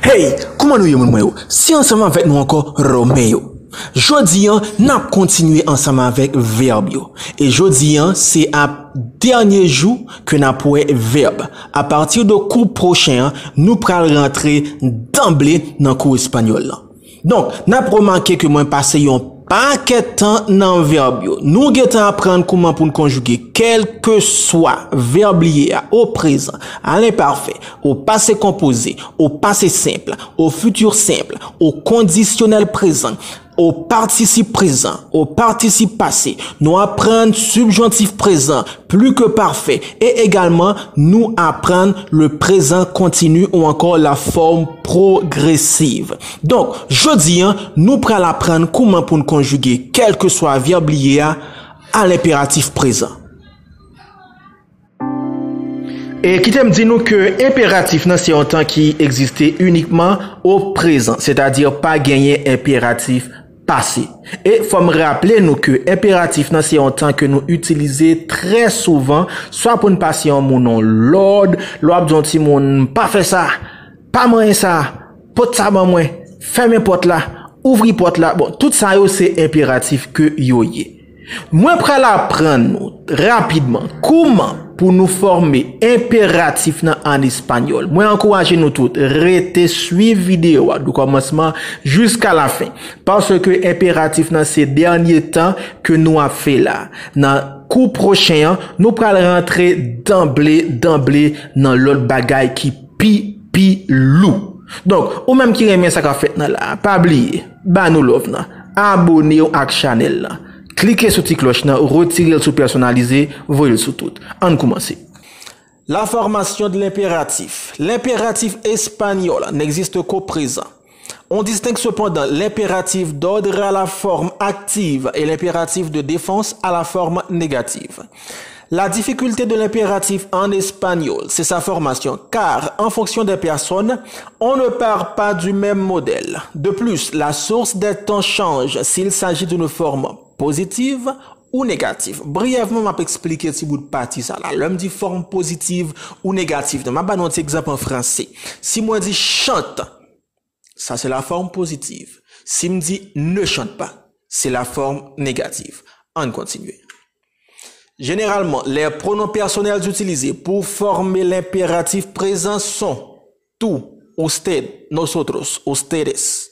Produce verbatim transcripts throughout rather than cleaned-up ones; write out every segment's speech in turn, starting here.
Hey, kòman nou ye, moun mwen yo? Se ansanm avèk nou ankò, Romeyo. Jodi a, n ap kontinye ansanm avèk vèb yo. E jodi a, se ap dènye jou ke n ap wè vèb. Apati de kou pwochen an, nou pral rantre danble nan kou espanyòl lan. Donk, n ap remake ke mwen pase yon pakèt tan nan vèb yo. Nou gentan aprann kòman pou n konjige kèlkeswa vèb li ye a, o prezan, a lenpafè, o pase konpoze, o pase senp, o fiti senp, o kondisyonèl prezan, o patisip prezan, o patisip pase. Nou aprann sibjantif prezan, pli ke pafè, e egalman nou aprann le prezan kontini ou ankò la fòm pwogresiv. Donk, jodi a, nou pral aprann kòman pou n konjige kèlkeswa vèb li ye a, a lenperatif prezan. E kite m di nou ke enperatif nan se yon tan ki egziste inikman o prezan, sètadi pa genyen enperatif pase. E fò m raple nou ke enperatif nan se yon tan ke nou itilize trè souvan, swa pou n pase yon moun yon lòd, lè w ap di yon timoun, "Pa fè sa, pa manyen sa, pot sa ban mwen, fèmen pòt la, ouvri pòt la." Bon, tout sa yo se enperatif ke yo ye. Mwen pral aprann nou rapidman kòman pou nou fòme enperatif nan an espanyòl. Mwen ankouraje nou tout rete swiv videyo a di kòmansman jiska lafen, paske enperatif nan se dènye tan ke nou ap fè la. Nan kou pwochen an, nou pral rantre danble, danble nan lòt bagay ki pi, pi lou. Donk, ou menm ki renmen sa k ap fèt nan la, pa bliye, ba nou love nan, abone w ak chanèl lan, klike sou ti klòch nan, retire l sou pèsonalize, voye l sou tout. Ann koumanse. La formation de l'impératif. L'impératif espagnol n'existe qu'au présent. On distingue cependant l'impératif d'ordre à la forme active et l'impératif de défense à la forme négative. La difficulté de l'impératif en espagnol, c'est sa formation, car en fonction des personnes, on ne part pas du même modèle. De plus, la source des temps change s'il s'agit d'une forme positive ou négative. Brièvement, m ap eksplike ti bout pati sa la. Lè m di fòm pozitiv ou negatif, m ap ba nou yon ti egzanp an franse. Si mwen di chante, ça c'est la forme positive. Si m di ne chante pas, c'est la forme négative. Ann kontinye. Généralement, les pronoms personnels utilisés pour former l'impératif présent sont tú, usted, nosotros, ustedes.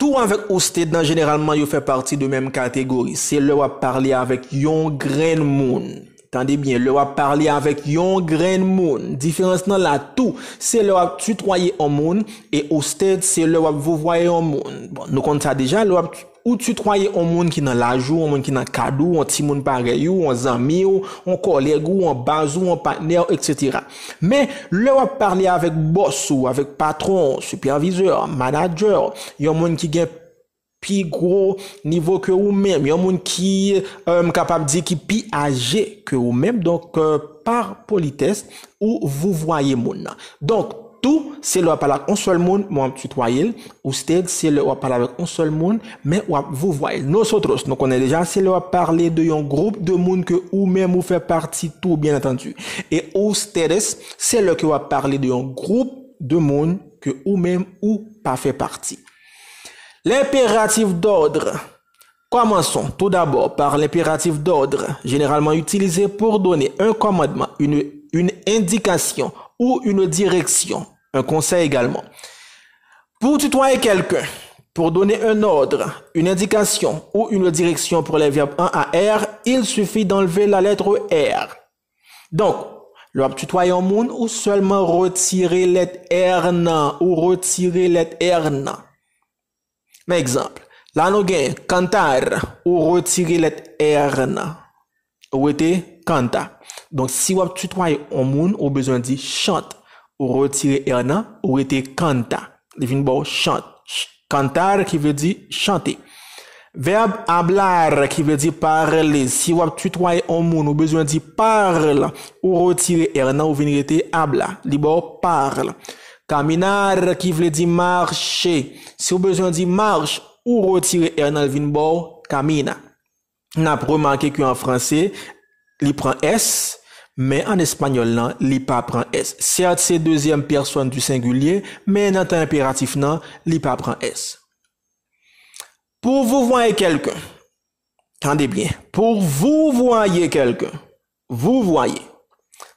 Tú avèk usted nan jeneralman yo fè pati de menm kategori. Se lè w ap pale avèk yon grenn moun. Tande byen, lè w ap pale avèk yon grenn moun. Diferans nan la, tú, se lè w ap titwaye yon moun, e usted, se lè w ap vouvwaye yon moun. Bon, nou konn sa deja, lè w ap ou titwaye yon moun ki nan laj ou, yon moun ki nan kad ou, yon timoun parèy ou, yon zanmi w, yon kòlèg ou, yon baz ou, yon patnè w, etsetera. Men, lè w ap pale avèk bòs ou, avèk patwon, sipèvizè, manadjè, yon moun ki gen pi gwo nivo ke ou menm, yon moun ki, euh, m kapab di ki pi aje ke ou menm, donk, euh, pa politès, ou vouvwaye moun nan. Donk, tú, se lè w ap pale ak yon sèl moun, men w ap titwaye l. Usted, se lè w ap pale avèk yon sèl moun, men w ap vouvwaye l. Nosotros, nou konnen deja, se lè w ap pale de yon gwoup de moun ke ou menm ou fè pati tou, byen antandi. E ustedes, se lè ke w ap pale de yon gwoup de moun ke ou menm ou pa fè pati. L'impératif d'ordre. Commençons tout d'abord par l'impératif d'ordre, généralement utilisé pour donner un commandement, une, une indication ou une direction, un conseil également. Pour tutoyer quelqu'un, pour donner un ordre, une indication ou une direction pour les verbes en A R, il suffit d'enlever la lettre R. Donk, lè w ap titwaye yon moun, ou sèlman retire lèt R nan, ou retire lèt R nan. Men egzanp, la nou gen cantar, ou retire lèt R nan. Ou rete canta. Donk, si w ap titwaye yon moun, ou bezwen di chante. Ou retire R nan, ou rete canta. Li vin ba w chante. Ch-, cantar ki vle di chante. Vèb hablar ki vle di pale. Si w ap titwaye yon moun, ou bezwen di parle. Ou retire R nan, ou vin rete habla. Li ba w parle. Caminar ki vle di mache. Si w bezwen di marche, ou retire R nan, li vin ba w camina. N ap remake ke an franse, li pran S, Men an espanyòl lan, li pa pran S. Sèt, se dezyèm pèsòn di sengilye, men nan tan enperatif nan, li pa pran S. Pour vouvoyer quelqu'un, tande byen, pour vouvoyer quelqu'un, vouvoyer,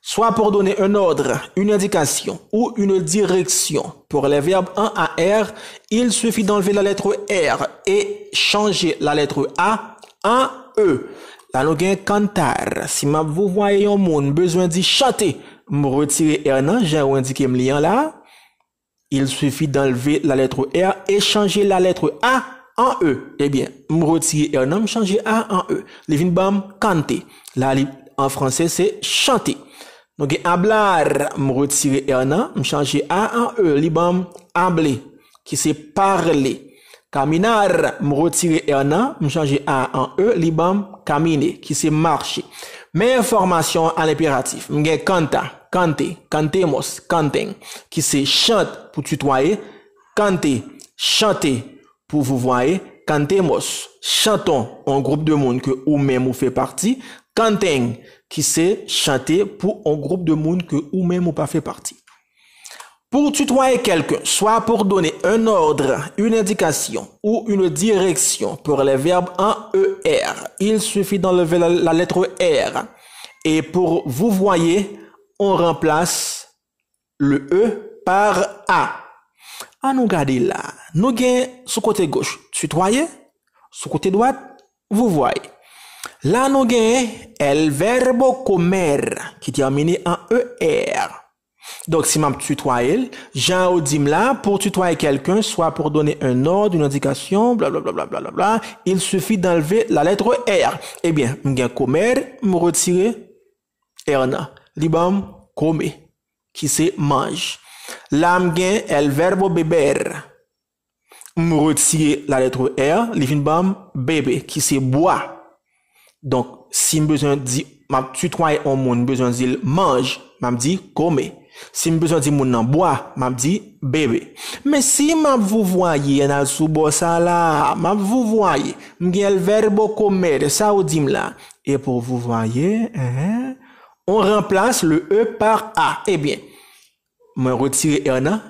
soit pour donner un ordre, une indication ou une direction pour les verbes en A R, il suffit d'enlever la lettre R et changer la lettre A en E. La nou gen cantar. Si m ap vouvoye yon moun, m bezwen di chante. M retire R nan, jan yo endike m li an la. Il suffit d'enlever la lettre R et changer la lettre A en E. Ebyen, m retire R nan, m chanje A an E. Li vin ban m cante. La, li, an franse, se chante. Nou gen hablar, m retire R nan, m chanje A an E, li ban m hable, ki se parle. Caminar, m retire R nan, m chanje A an E, li ban m camine, ki se mache. Men enfòmasyon an enperatif. M gen canta, cante, cantemos, canten, ki se chante pou titwaye, cante, chante pou vouvoye, cantemos, chantons, yon gwoup de moun ke ou menm ou fè pati, canten, ki se chante pou yon gwoup de moun ke ou menm ou pa fè pati. Pour tutoyer quelqu'un, soit pour donner un ordre, une indication ou une direction pour les verbes en E R, il suffit d'enlever la, la lettre R. Et pour vouvoyer, on remplace le E par A. An nou gade la. Nou gen sou kote goch, tutoyer, sou kote dwat, vouvoyer. La nou gen el verbo comer, ki tèmine an E R. Donk, si m ap tutoye l, jan yo di m la, pour tutoyer quelqu'un, soit pour donner un ordre, une indication, blablabla, blablabla, il suffit d'enlever la lettre R. Ebyen, m gen comer, m retire R nan. Li ban m come, ki se manj. La, m gen el verbo beber. M retire la lettre R, li vin ban m bebe, ki se bwa. Donk, si m bezwen di, m ap tutoye yon moun, m bezwen di l manj, m ap di come. Si m bezwen di moun nan bwa, m ap di bebe. Men si m ap vouvoye, ann al sou bò sa la, m ap vouvoye. M gen el verbo comer, sa yo di m la. E pou vouvoye, en, on remplace le E par A. Ebyen, mwen retire R nan,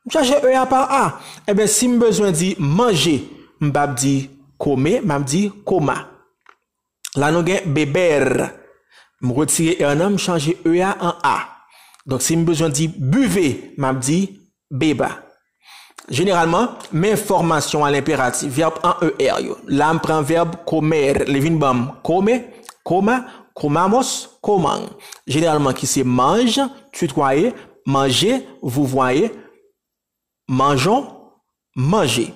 m chanje E a pa A. Ebyen, si m bezwen di manje, m p ap di come, m ap di coma. La nou gen beber. M retire R nan, m chanje E a an A. Donk, si m bezwen di buvez, m ap di beba. Jeneralman, men fòmasyon a lenperatif, vèb an E R yo. La, m pran vèb comer, li vin ban m come, coma, comamos, coman. Jeneralman, ki se manj, tutoyer, manger, vouvoyer, mangeons, manger.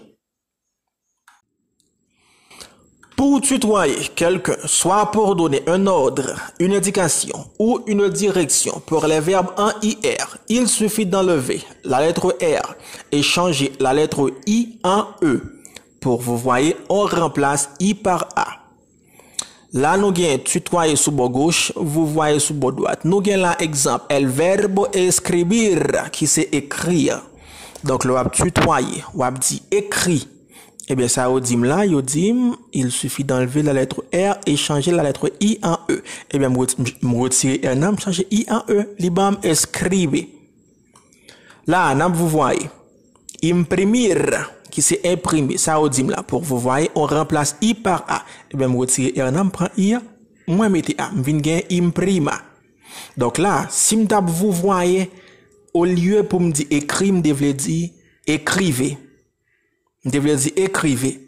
Pour tutoyer quelqu'un, soit pour donner un ordre, une indication ou une direction pour les verbes en I R, il suffit d'enlever la lettre R et changer la lettre I en E. Pour vouvoyer, on remplace I par A. La nou gen tutoyer sou bò goch, vouvoyer sou bò dwat. Nou gen la egzanp, el verbo escribir, ki se écrire. Donk, lè w ap tutoyer, w ap di écrit. Ebyen, sa yo di m la, yo di m, il suffit d'enlever la lettre R et changer la lettre I en E. Ebyen, m ret-, m retire R nan, m chanje I en E, li ban m escribe. La, n ap vouvoye. Imprimir, ki se enprime, sa yo di m la, pou vouvoye, on remplace I par A. Ebyen, m retire R nan, m pran I an, mwen mete A, m vin gen imprima. Donk la, si m t ap vouvoye, olye pou m di écrit, m te vle di écrivez. M te vle di écrivez.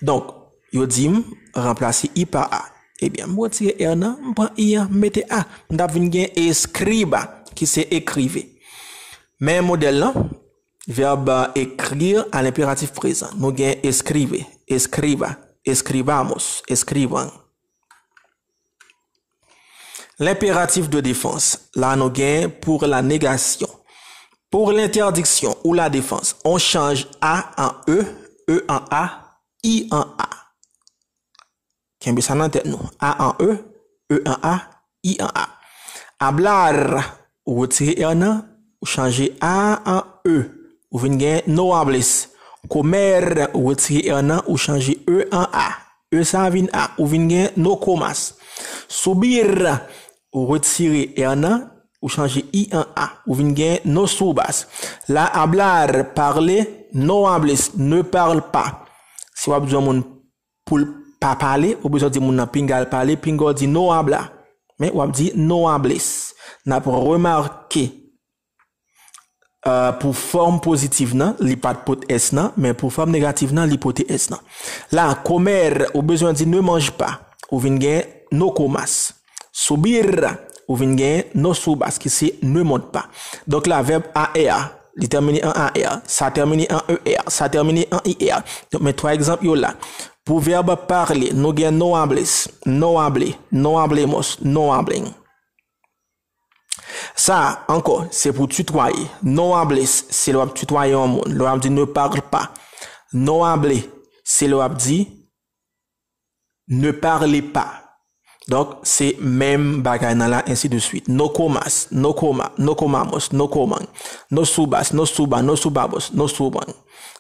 Donk, yo di m, ranplase I pa A. Ebyen, m retire R nan, m pran I an, m mete A. M t ap vin gen escriba, ki se écrivez. Men modèl lan, vèb écrire a lenperatif prezan. Nou gen escribe, escriba, escribamos, escriban. L'impératif de défense, la nou gen pour la négation. Pour l'interdiction ou la défense, on change A en E, E en A, I en A. Kenbe sa nan tèt nou. A en E, E en A, I en A. Hablar, ou retire R nan, ou chanje A en E. Ou vin gen no hables. Comer, ou retire R nan, ou chanje E en A. E sa a vin A, ou vin gen no comas. Subir, ou retire R nan, ou chanje I an A. Ou vin gen nos uvas. La, hablar, parle, no hables, ne parle pas. Si w ap di yon moun pou l pa pale, ou bezwen di moun nan pinga l pale, pinga w di no habla. Men w ap di no hables. N ap remake, euh, pou fòm pozitiv nan, li pa t pot S nan, men pou fòm negativ nan, li pote S nan. La, comer, ou bezwen di ne mange pas. Ou vin gen no comas. Subir, ou vin gen no subas, ki se ne monte pas. Donk la, vèb A R, li tèmine an A R, sa tèmine an E R, sa tèmine an I R. Donk, men twa egzanp yo la. Pou vèb parle, nou gen no hables, no hable, no hablemos, no hablen. Sa, ankò, se pou titwaye. No hables, se lè w ap titwaye yon moun. Lè w ap di ne parle pas. No hable, se lè w ap di ne parlez pas. Donk, se menm bagay nan la, ensi de swit. No comas, no coma, no comamos, no coman. No subas, no suba, no subamos, no suban.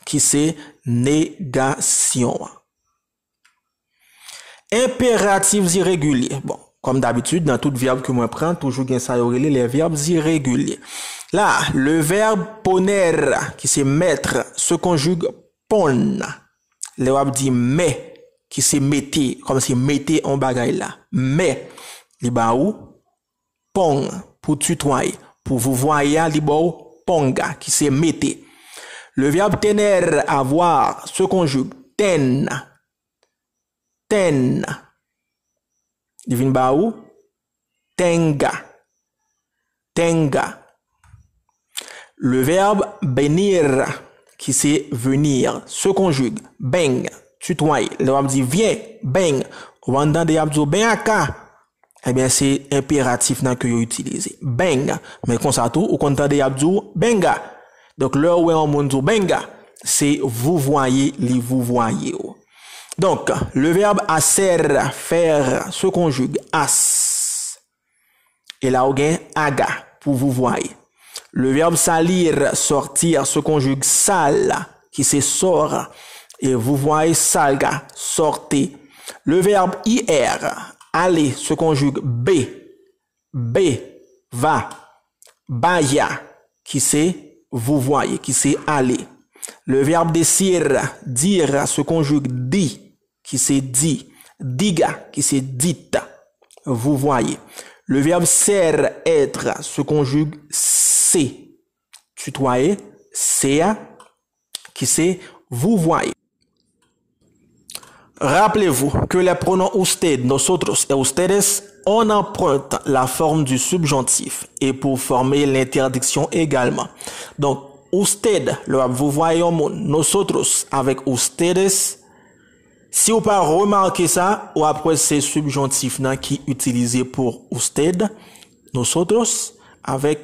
Ki se negasyon an. Enperatif iregilye. Bon, kòm dabitid, nan tout vèb ke mwen pran, toujou gen sa yo rele les verbes irréguliers. La, le verbe poner, ki se mettre, se conjugue pon. Lè w ap di me, ki se mete, kòmsi mete yon bagay la. Me, li ba ou pon pou titwaye. Pou vouvwaye a, li ba w ponga, ki se mete. Le verbe tener, avoir, se conjugue ten. Ten. Li vin ba ou tenga. Tenga. Le verbe venir, ki se venir, se conjugue ben, titwaye. Lè w ap di vyen, ben, ou ann tande y ap di w ben aka. Ebyen, se enperatif nan ke yo itilize. Ben. Men konsa tou, ou konn tande y ap di w benga. Donk, lè w wè yon moun di w benga, se vouvwaye li vouvwaye w. Donk, le verbe hacer, faire, se conjugue as. E la, ou gen aga pou vouvwaye. Le verbe salir, sortir, se conjugue sal, ki se sor, e vouvwaye salga, sortez. Le verbe ir, aller, se conjugue be, be, va, baya, ki se vouvwaye, ki se ale. Le verbe decir, dire, se conjugue di, ki se di, diga, ki se dit, vouvwaye. Le verbe ser, être, se conjugue se, titwaye, se a, ki se vouvwaye. Rappelez-vous que les pronoms usted, nosotros et ustedes, on emprunte la forme du subjonctif et pour former l'interdiction également. Donk, usted, lè w ap vouvwaye yon moun, nosotros avèk ustedes, si w pa remake sa, w ap wè se sibjontif nan ki itilize pou usted, nosotros, avèk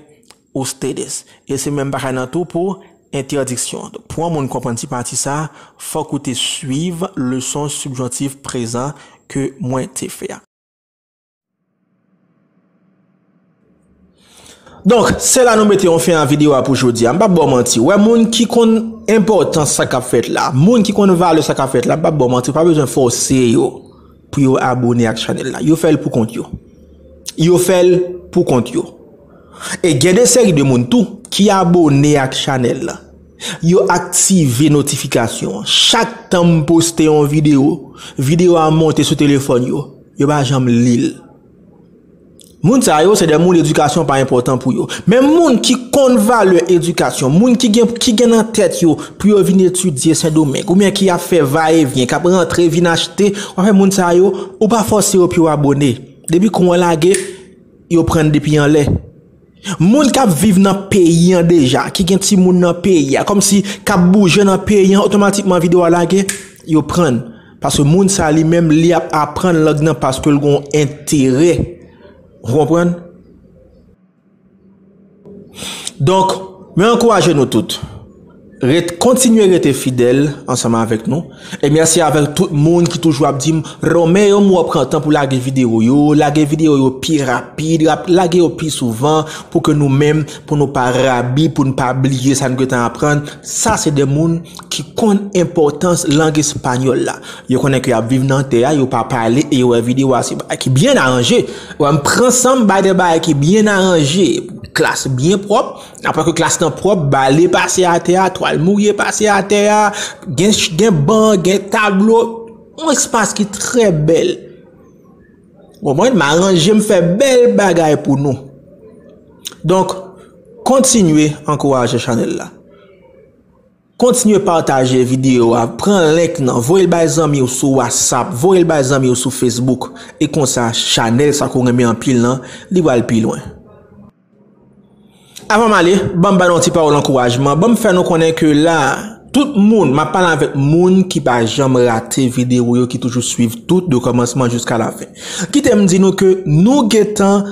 ustedes. E se menm bagay nan tou pou entèdiksyon an. Donk, pou yon moun konprann ti pati sa a, fòk ou te swiv leson sibjontif prezan ke mwen te fè a. Donk, se la nou mete yon fen a videyo a pou jodi a. M p ap ba w manti. Wè, moun ki konn enpòtans sa k ap fèt la, moun ki konn valè sa k ap fèt la, m p ap ba w manti, w pa bezwen fòse yo pou yo abone ak chanèl la. Yo fè l pou kont yo. Yo fè l pou kont yo. E gen de seri de moun tou ki abone ak chanèl la. Yo aktive notifikasyon an. Chak tan m poste yon videyo, videyo a monte sou telefòn yo. Yo pa janm li l. Moun sa yo, se de moun edikasyon pa enpòtan pou yo. Men moun ki konn valè edikasyon, moun ki gen, ki gen nan tèt yo pou yo vin etidye Sendomeng, oubyen ki ap fè va e vyen, k ap rantre, vin achte, w ap wè moun sa yo, ou pa fòse yo pou yo abone. Depi kou an lage, yo pran l depi anlè. Moun k ap viv nan peyi an deja, ki gen timoun nan peyi a, kòmsi k ap bouje nan peyi an, otomatikman videyo a lage, yo pran l. Paske moun sa li menm, li ap aprann lang nan paske l gen yon enterè. Ou konprann? Donk, mwen ankouraje nou tout. Ret, kontinye rete fidèl ansanm avèk nou. E mèsi avèk tout moun ki toujou ap di m, Romeo, m wè w pran tan pou lage videyo yo, lage videyo yo pi rapid, rap- lage yo pi souvan, pou ke nou menm, pou nou pa rabi, pou n pa bliye sa n gentan aprann. Sa se de moun ki konn enpòtans lang espanyòl la. Yo konnen ke y ap viv nan tè a, yo pa pale, e yo wè videyo a, se bagay ki byen aranje. Wè, m pran san m bay de bagay ki byen aranje. Klas byen pwòp, apre ke klas lan pwòp, bale pase atè a, twal mouye pase atè a, gen, gen ban, gen tablo, yon espas ki trè bèl. Konprann? M aranje, m fè bèl bagay pou nou. Donk, kontinye ankouraje chanèl la. Kontinye pataje videyo a, pran link nan, voye l bay zanmi w sou WhatsApp, voye l bay zanmi w sou Facebook. E konsa, chanèl sa ke w renmen anpil lan, li pral pi lwen. Avan m ale, ban m ba nou yon ti pawòl ankourajman. Ban m fè nou konnen ke la, tout moun, m ap pale avèk moun ki pa janm rate videyo yo, ki toujou swiv tout de kòmansman jiska lafen. Kite m di nou ke nou gentan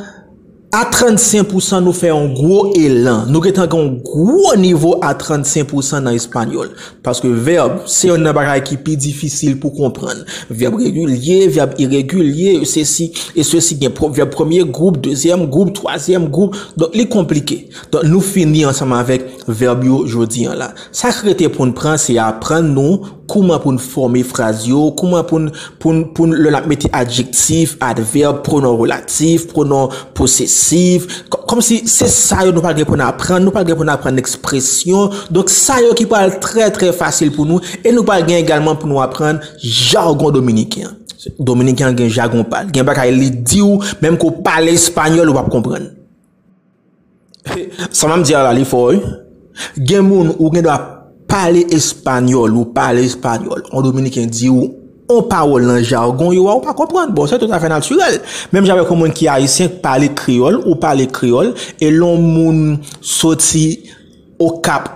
a trannsenk pousan nou fè yon gwo elan. Nou gentan gen yon gwo nivo a trannsenk pousan nan espanyòl. Paske vèb, se youn nan bagay ki pi difisil pou konprann. Vèb regilye, vèb iregilye, sesi e sesi, gen vèb premye gwoup, dezyèm gwoup, twazyèm gwoup. Donk, li konplike. Donk, nou fini ansanm avèk vèb yo jodi an la. Sa k rete pou n pran, se aprann nou kouman pou n fòme fraz yo, kouman pou n, pou n, pou n, lè n ap mete adjektif, advèb, pwonon relatif, pwonon posesif. Kò- Kòmsi se sa yo nou pral gen pou n aprann, nou pral gen pou n aprann ekspresyon. Donk, sa yo ki pral trè, trè fasil pou nou, e nou pral gen egalman pou nou aprann jagon dominiken an. Dominiken an gen jagon pa l. Gen bagay li di w, menm ke w pale espanyòl, ou p ap konprann. Sa m ap di a la, li fò, wi. Gen moun, ou gen dwa pale espanyòl, ou pale espanyòl. Yon dominiken di w yon pawòl nan jagon yo a, ou pa konprann. Bon, se toutafè natirèl. Menm jan avèk yon moun ki ayisyen k pale kreyòl, ou pale kreyòl, e lè yon moun soti Okap,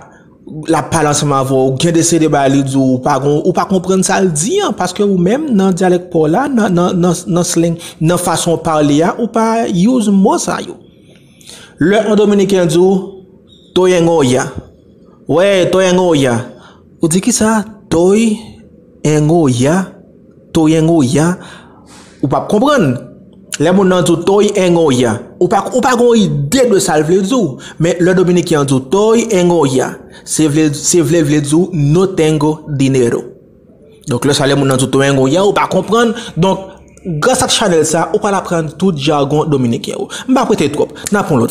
l ap pale ansanm avè w, gen de seri de bagay li di w, ou pa gon- ou pa konprann sa l di an, paske ou menm, nan dyalèk pa w la, nan, nan, nan, nan slang, nan fason w pale a, ou pa use mo sa yo. Lè yon dominiken di w, "Estoy en olla." Wè, "estoy en olla." Ou di, "Kisa?" "Estoy en olla." "Estoy en olla." Ou p ap konprann. Lè moun nan di w, "Estoy en olla." Ou pa, ou pa gon ide de sa l vle di w. Men lè dominiken an di w, "Estoy en olla." Se vle, se vle, vle di w, "No tengo dinero." Donk, lè sa, lè moun nan di w, "Estoy en olla," ou pa konprann. Donk, gras ak chanèl sa, ou pral aprann tout jagon dominiken yo. M pa prete twòp. N ap yon lòt